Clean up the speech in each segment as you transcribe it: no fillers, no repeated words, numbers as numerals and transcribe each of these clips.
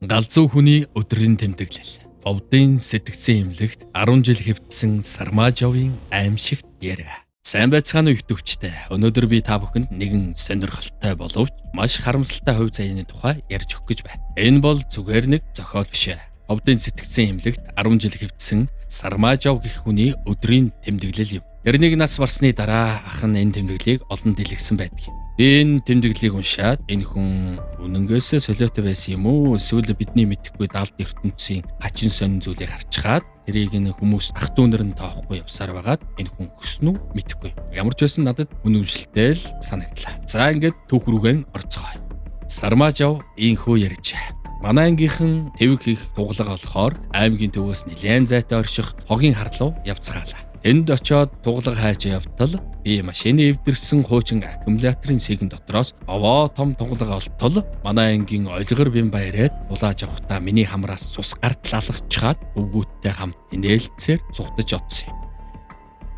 Галзуу хүний өдрийн тэмдэглэл. Бовдын сэтгцэн эмнэлэгт 10 жил хэвтсэн Сармаажовын аимшигт яриа. Сайн байцгаана уу ихэвчтэй. Өнөөдөр би та бүхэнд нэгэн сонирхолтой боловч маш харамсалтай хувь заяаны тухай ярьж өгөх гэж байна. Энэ бол зүгээр нэг зохиол биш ээ. Бовдын сэтгцэн эмнэлэгт 10 жил хэвтсэн Сармаажов гэх хүний өдрийн тэмдэглэл юм. Тэрнийг нас барсны дараа ах нь энэ тэмдэглэлийг олон дэлгэсэн байдаг юм. Би энэ тэмдэглэлийг уншаад энэ хүн үнэнгээсээ солиотой байсан юм уу? Эсвэл бидний мэдэхгүй далд ертөнцийн хачин сонин зүйлийг харчхаад тэрийг нь хүмүүс ах дүү нар нь тоохгүй явсаар байгаад энэ хүн өснө үү мэдэхгүй. Ямар ч байсан надад үнэмшилтэй л санагдлаа. За ингээд түүх рүүгэн орцгоё. Сармаажав инхүү ярьжээ. Манай ангийнхан твэг хийх туглага болохоор аймгийн төвөөс нэлээн зайтай орших хогийн харлуу явцгаалаа. Энд очиод туглага хайж явтал би машины эвдэрсэн хуучин аккумуляторын сэгэн дотроос овоо том туглага олтол манай ангийн олигор бим баяраад улааж авахдаа миний хамраас цус гартал алгачхаад өвгүүттэй хамт инээлцээр цухтаж одсон юм.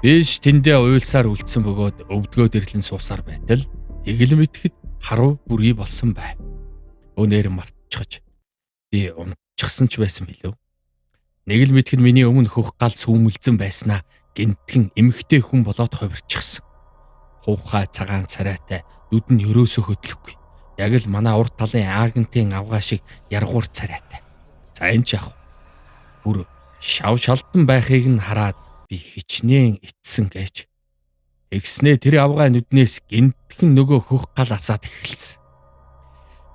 Биш тэндээ уйлсаар үлдсэн бөгөөд өвдгөө дэрлэн суусаар байтал эгэл мэтгэд харуу бүрий болсон байв. Өнээр мартчихж би унтчихсан ч байсан билүү. Нэг л мэтгэд миний өмнө хөх гал сүүмэлзэн байснаа гинтхэн эмэгтэй хүн болоод хувирчихсан. Хувхай цагаан царайтай нүд нь ерөөсөө хөдлөхгүй. Яг л манай урд талын агентийн авгаа шиг яргуур царайтай. За энэ ч яг бүр шав шалдан байхыг нь хараад би хичнээн итсэн гэж. Тэгснээ тэр авгаа нүднээс гинтхэн нөгөө хөх гал асаад эхэлсэн.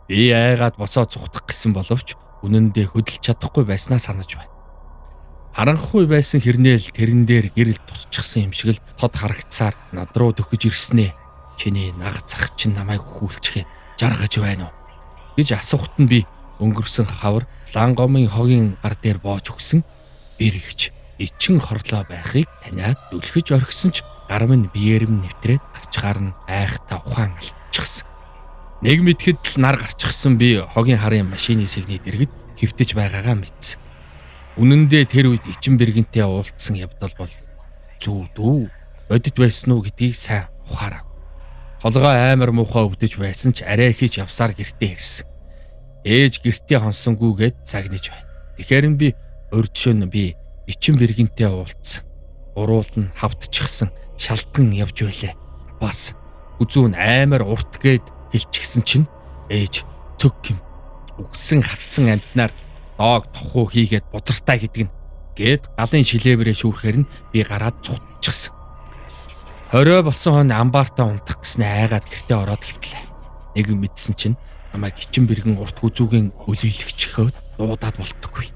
Би айгаад боцоо цухтах гэсэн боловч үнэн дээр хөдөлж чадахгүй байснаа санаж байна. Харанхуй байсан хэрнээл тэрэн дээр гэрэл тусчихсан юм шиг л тод харагцсаар над руу төхөж ирснээ. Чиний наг зах чинь намайг хүүлчихээд жаргаж байна уу гэж асуухт нь би өнгөрсөн хавар Лангомын хогийн гар дээр боож өгсөн бэрэгч ичин хорлоо байхыг таниад түлхэж орхисон ч гар минь биеэр минь нэвтрээд гарчгаар нь айхтаа ухаан алдчихсан. Нэг мэтгэд л нар гарчихсан би хогийн харын машины сэгний дэргэд хэвтэж байгаагаа мэдсэн. Үнэн дээр тэр үед ичин бэргэнтэй уулзсан явдал бол зүуд үү, бодит байсан уу гэдгийг сайн ухаарав. Толгой амар муухай өвдөж байсан ч арай хийж явсаар гэртээ ирсэн. Ээж гэртээ хонсонгүйгээд загнаж байна. Тэгэхээр нь би урд шөнө би ичин бэргэнтэй уулзсан. Уруул нь хавтчихсан, шалтган явж байлаа. Бас хүзүү нь амар урт гээд хэлчихсэн чинь ээж цөг гим үгсэн хатсан амтнаар доог тохуу хийгээд бузартай гэдэг нь гээд галын шилээврээ шүүрхээр нь би гараад цутчихсан. Хорой болсон хон амбаартаа унтах гэснээ айгаад гэртээ ороод хөвтлээ. Нэгэн мэдсэн чинь намайг ичин бэргэн урт хүзүүгийн өлийлөгчхөөд дуудаад болтоггүй.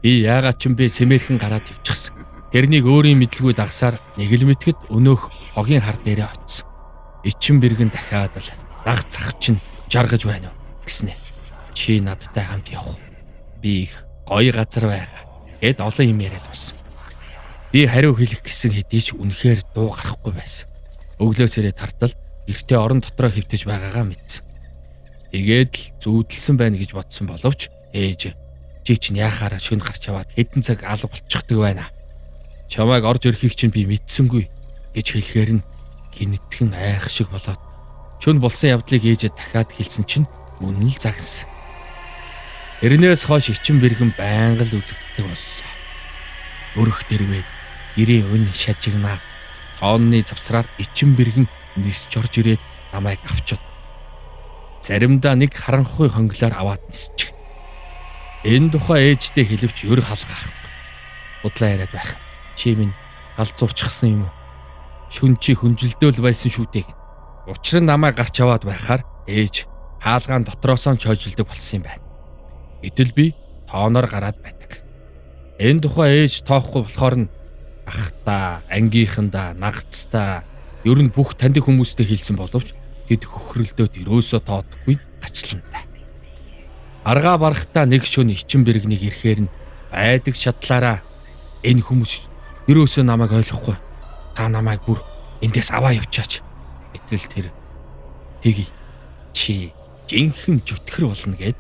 Би яагаад ч юм бэ сэмэрхэн гараад явчихсан. Тэрнийг өөрийн мэдлгүй дагсаар нэг л мэтгэд өнөөх хогийн хар дээрээ очсон. Ичин бэргэн дахиад л даг цах чинь жаргаж байна уу гэснэ. Чи надтай хамт явах. Би их гоё газар байгаа гэд олон юм яриад болсон. Би хариу хэлэх гэсэн хэдий ч үнэхээр дуу гарахгүй байсан. Өглөө сэрээд хартал гэртээ орон дотроо хэвтэж байгаагаа мэдсэн. Тэгээд л зүүдэлсэн байна гэж бодсон боловч ээж чи чинь яхаараа шүн гарч яваад хэдэн цаг алга болчихдаг байна. Чамайг орж ирэхийг чинь би мэдсэнгүй гэж хэлэхээр нь гинтгэн айх шиг болоод шүн болсон явдлыг ээжээ дахиад хэлсэн чинь мөн л загнасан. Тэрнээс хойш ичин бэргэн байнга л үзэгддэг боллоо. Өрөх дэрвээд гэрийн өн шажигнаа тоонны завсраар ичин бэргэн нисч орж ирээд намайг авчод. Заримдаа нэг харанхуй хонглоор аваад нисчих. Энэ тухай ээжтэй хэлвч ер халгаахгүй. Худлаа яриад байх. Чи минь галзуурчихсан юм уу? Шүн чи хүнжилдөөл байсан шүү дээ гэн. Учир нь намайг гарч аваад байхаар ээж хаалгаан дотроосоо чойжилдог болсон юм байна. Гэтэл би тооноор гараад байдаг. Энэ тухай ээж тоохгүй болохоор нь ахтаа, ангийнхандаа, нагцтай ер нь бүх таньдаг хүмүүстэй хэлсэн боловч тэд хөхрөлдөөд ерөөсөө тоодохгүй гачлантай. Аргаа барахтаа нэг шөнө ичин бэргнийг ирэхээр нь байдаг шатлаараа энэ хүмүүс ерөөсөө намайг ойлгохгүй. Та намайг бүр эндээс аваа явчаач. Гэтэл тэр тэгье. Чи жинхэнэ жүтгэр болно гэд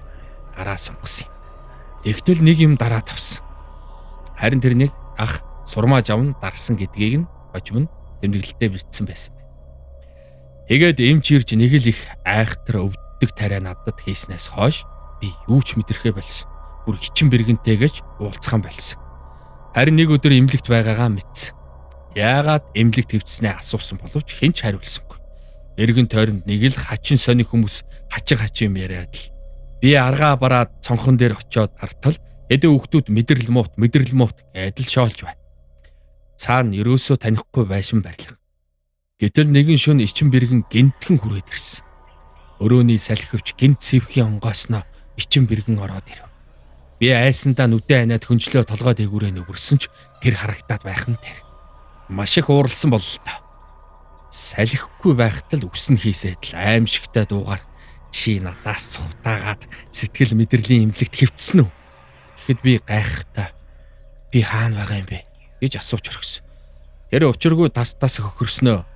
гараа сонгосон юм. Тэгтэл нэг юм дараа тавсан. Харин тэрнийг ах сурмаа жавн дарсан гэдгийг нь хожим нь тэмдэглэлтэй бичсэн байсан байна. Тэгээд эмч ирж нэг л их айхтар өвддөг тариа надад хийснээс хойш би юу ч мэдрэхээ болсон. Бүр хичин бэргэнтэйгээч уулзхан болсон. Харин нэг өдөр эмнэлэгт байгаагаа мэдсэн. Яагаад эмнэлэгт хэвтснээ асуусан боловч хэн ч хариулсангүй. Эргэн тойронд нэг л хачин сони хүмүүс хачин хачин юм яриад л. Би аргаа бараад цонхон дээр очиод хартал хэдэн хүүхдүүд мэдрэл муут мэдрэл муут гэдэл шоолж байна. Цаана ерөөсөө танихгүй байшин барилга. Гэтэл нэгэн шөнө ичин бэргэн гинтхэн хүрээд ирсэн. Өрөөний салхивч гинт сэвхийн онгоосноо ичин бэргэн ороод ирэв. Би айсандаа нүдэ аниад хөнжлөө толгой дээгүүрээ нүгэрсэн ч тэр харагтаад байх нь тэр. Маш их ууралсан бололтой. Салхихгүй байхад л үсэн хийсэд л аимшигтай дуугаар чи надаас цухтаагаад сэтгэл мэдрэлийн эмнэлэгт хэвтсэн үү? Гэхэд би гайхахтаа би хаана байгаа юм бэ гэж асууж орхисон. Тэр учиргүй тас тас хөхөрснөө.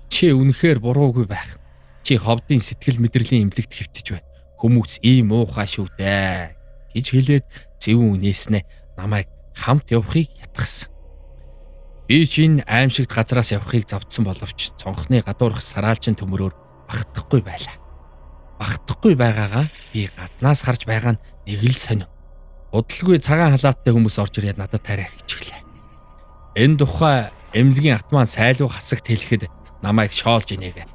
Чи үнэхээр буруугүй байх. Чи ховдын сэтгэл мэдрэлийн эмнэлэгт хэвтэж байна. Хүмүүс ийм муухай шүү дээ гэж хэлээд зөвүүн үнээснээ намайг хамт явахыг ятгсан. Би чинь аимшигт газраас явахыг зовдсон боловч цонхны гадуурх сараалчин төмөрөөр багтахгүй байлаа. Багтахгүй байгаагаа би гаднаас харж байгаа нь нэг л сонин. Удалгүй цагаан халааттай хүмүүс орж ирээд надад тариа хийчихлээ. Энэ тухай эмнэлгийн атман сайлуу хасагт хэлэхэд намайг шоолж инээ гэв.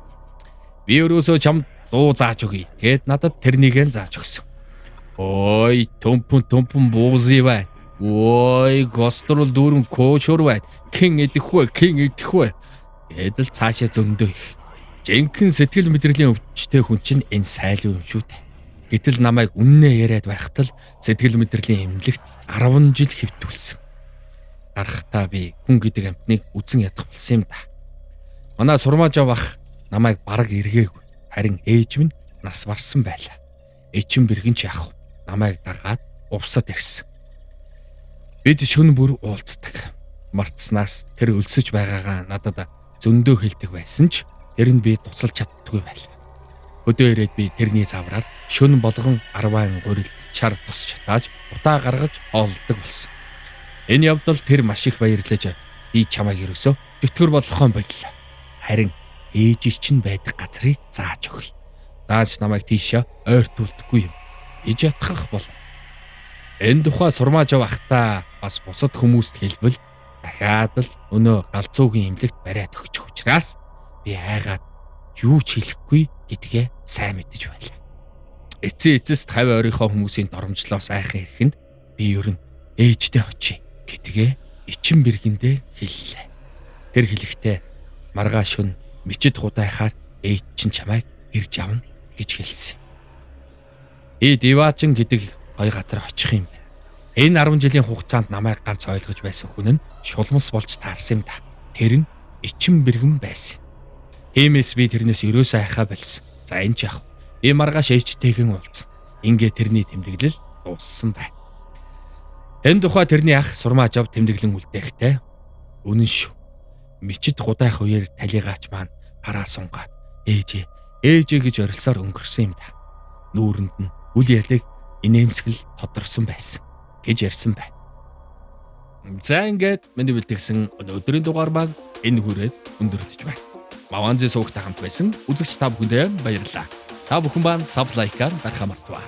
Би өрөөсөө чамд дуу зааж өгье. Тэгэд надад тэрнийг нь зааж өгсөн. Ой, төмпөн төмпөн буузи байна. Ой, гострол дүүрэн коошор байна. Кин идэх вэ? Кин идэх вэ? Гэдэл цаашаа зөндөө их. Жинхэнэ сэтгэл мэдрэлийн өвчтэй хүн чинь энэ сайлуу юм шүү дээ. Гэтэл намайг үннээ яриад байхад л сэтгэл мэдрэлийн эмнэлэгт 10 жил хэвтүүлсэн. Гарахтаа би хүн гэдэг амьтныг үзэн ядах болсон юм да. Манай сурмааж авах намайг бараг эргээгүй. Харин ээж минь нас барсан байлаа. Эчин бэргэн ч яах вэ? Намайг дагаад увсад ирсэн. Бид шөнө бүр уулздаг. Мартснаас тэр өлсөж байгаагаа надад зөндөө хэлдэг байсан ч тэр нь би туцалж чаддаггүй байлаа. Хөдөө ирээд би тэрний завраар шөнө болгон арвайн гурил шар тус шатааж утаа гаргаж хооллодог болсон. Энэ явдал тэр маш их баярлаж би чамайг ерөөсөө чөтгөр болгохон боллоо. Харин ээж чинь байдаг газрыг зааж өгье. Дааж намайг тийшээ ойртуулдаггүй юм. Иж ятгах бол. Энэ тухай сурмааж авахтаа бас бусад хүмүүст хэлбэл дахиад л өнөө галзуугийн эмнэлэгт бариад өгчих учраас би айгаад юу ч хэлэхгүй гэдгээ сайн мэдэж байлаа. Эцсийн эцэст хавь ойрынхоо хүмүүсийн доромжлоос айхан ирэхэнд би ер нь ээжтэй очие гэдгээ ичин бэргэндээ хэллээ. Тэр хэлэхдээ маргааш шөнө мичид худайхаар ээж чинь чамайг ирж авна гэж хэлсэн. Би Диваажин гэдэг гой газар очих юм байна. Энэ 10 жилийн хугацаанд намайг ганц ойлгож байсан хүн нь шулмас болж таарсан юм да. Тэр нь ичин бэргэн байсан. Тиймээс би тэрнээс ерөөсөө айхаа болсон. За энэ ч яах вэ? Би маргааш ээжтэйгэн уулзна. Ингээ тэрний тэмдэглэл дууссан байна. Энэ тухай тэрний ах сурмаажав тэмдэглэн үлдээхтэй. Үнэн шүү. Мичид гудайх үеэр талигаач маань гараа сунгаад ээжээ ээжээ гэж орилсоор өнгөрсөн юм да. Нүүрэнд нь үл ялыг инээмсгэл тодорсон байсан гэж ярьсан байна. За ингээд миний бэлтгэсэн өнөөдрийн дугаар маань энэ хүрээд өндөрлөж байна. Маванзи суугтай хамт байсан үзэгч та бүхэндээ баярлалаа. Та бүхэн маань sub like-аар дарахаа мартваа.